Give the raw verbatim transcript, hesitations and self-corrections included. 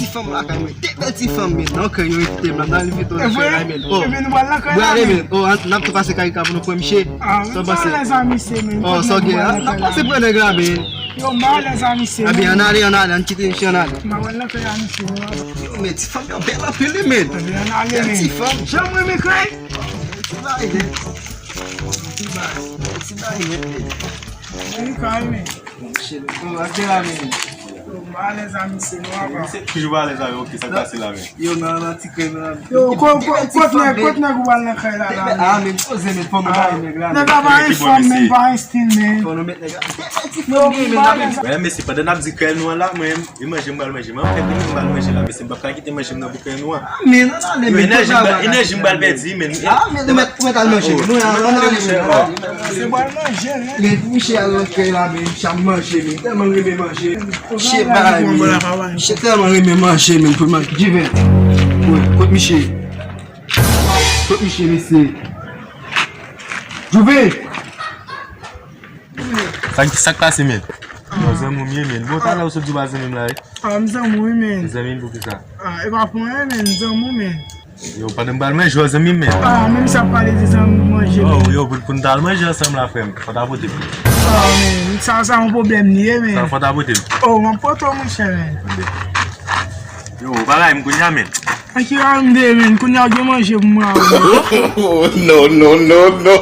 Fanm lakay mwen, de bèl ti fanm, men nan kè yo envite m la, nan envite w nan kè la, men. Oh, epi nou pral nan kè la, men. Oh, n ap tou pase kay ka pou nou pran miche. Ah, men sa w gen la, n ap pase pran nèg la, men. Yo, m pa alèz a misye, men. Ebyen, ann ale, ann ale, ann kite misye, ann ale. M pa pral nan kè la, misye, non. Yo, men ti fanm yo bèl anpil, wi, men. Ebyen, ann ale, men. Bèl ti fanm. Jan m renmen kay. Ti bagay, ti bagay, ti bagay, men. Monchè, oh, ase la, men. Yo, m pa alèz a misye, non, apa. Misye toujou pa alèz avè w, ok, sa k pase la, men. Yo, nan, nan ti krèm la. Yo, ko-, ko-, kot nèg, kot nèg ou pral nan kay la, la, men? Ah, men poze, men fò nou bay nèg la, men. Nèg la pa an fòm, men, pa an estil, men. Fò nou met nèg la. Yo, m pa alèz. Wè, mesye, pandan n ap di kay nou an la, mwen, e manje m pral manje. Mwen, m pral manje la, mesye, m p ap ka kite manje m nan boukan nou an. Ah, men, nan, nan, men, enèji m pral, enèji m pral pèdi, men. Ah, men, nou mèt, nou mèt al manje, men. Nou, nan, nan, nan, men. Se pral manje, men. Men pou misye al nan kay la, men, misye ap manje, men. Tèlman renmen manje. Misye bay, men. Misye tèlman renmen manje, men, pou manje. Jiven. Wè, kot misye? Kot misye, mesye? Jiven! Sa, sa k pase, men? Bon, zanmi w m ye, men. Bon, talè ou sot di w pa zanmi m la, wi. Ah, m zanmi w, wi, men. Zanmi m pou ki sa? Ah, e pa pou anyen, men, m zanmi w, men. Yo, pandan m pral manje, w zanmi m, men. Ah, men sa ap pale de zanmi manje, men. Oh, yo, pou, pou n ta al manje ansanm la, frè m. Fò ta pote m. Ah, men, sa, sa yon pwoblèm li ye, men. Sa fò ta pote m. Oh, m ap pote w, monchè, men. Yo, ou pa bay m kounye a, men. An ki rande, men, kounye a w gen manje pou mwen, men. Oh, no, no, no, no.